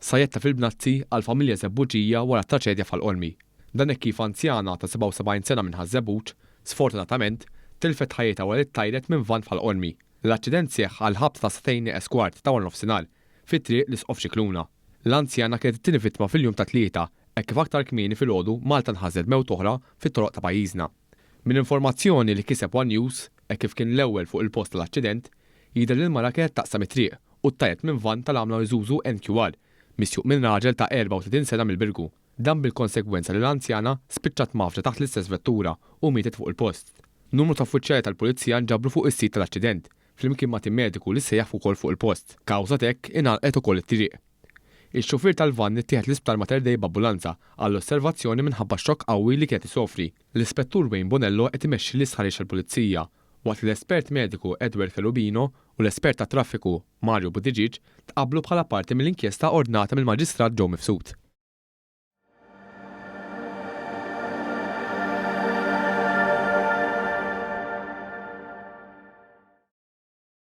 Sajjetta fil-bnazzi għall-familja Żebbuġija wara t-traċedja f'Ħal Qormi. Dan hekk kif anzjana ta' 77 sena minn Ħaż-Żebbuġ, sfortunatament, tilfet ħajjitha wara li ttajret minn vann f'Ħal Qormi. L-aċċident seħħ għall-ħabta ta' sagħtejn nieqes kwart ta' waranofsinhar, fi Triq l-Isqof Scicluna. L-anzjana kienet it-tieni vittma fil-jum tat-Tlieta, hekk kif aktar kmieni filgħodu Malta nħasdet mewt oħra fit-toroq ta' pajjiżna. Minn informazzjoni li kiseb one News, hekk kif kien l-ewwel fuq il-post tal-aċċident, jidher li l-mara kienet taqsam it-triq u ttajret minn vann tal-għamla Isuzu NQR, misjuq minn raġel ta' 34 sena mill-Birgu. Dan bil-konsegwenza li l-anzjana spiċċat mgħaffġa taħt l-istess vettura u mietet fuq il-post. Numru ta' uffiċjali tal-Pulizija nġabru fuq is-sit tal-aċċident, flimkien ma' tim mediku li ssejjaħ ukoll fuq il-post. Kawża t'hekk ingħalqet ukoll it-triq. Ix-xufier tal-vann ittieħed l-Isptar Mater Dei b'ambulanza għall-osservazzjoni minħabba x-xokk qawwi li kien qed isofri. L-Ispettur Wayne Bonello qed imexxi l-istħarriġ tal-Pulizija, waqt li l-espert mediku Edward Cherubino u l-espert tat-traffiku Mario Buttigieg tqabblu bħala parti mill-inkjesta ordnata mill-Maġistrat Joe Mifsud.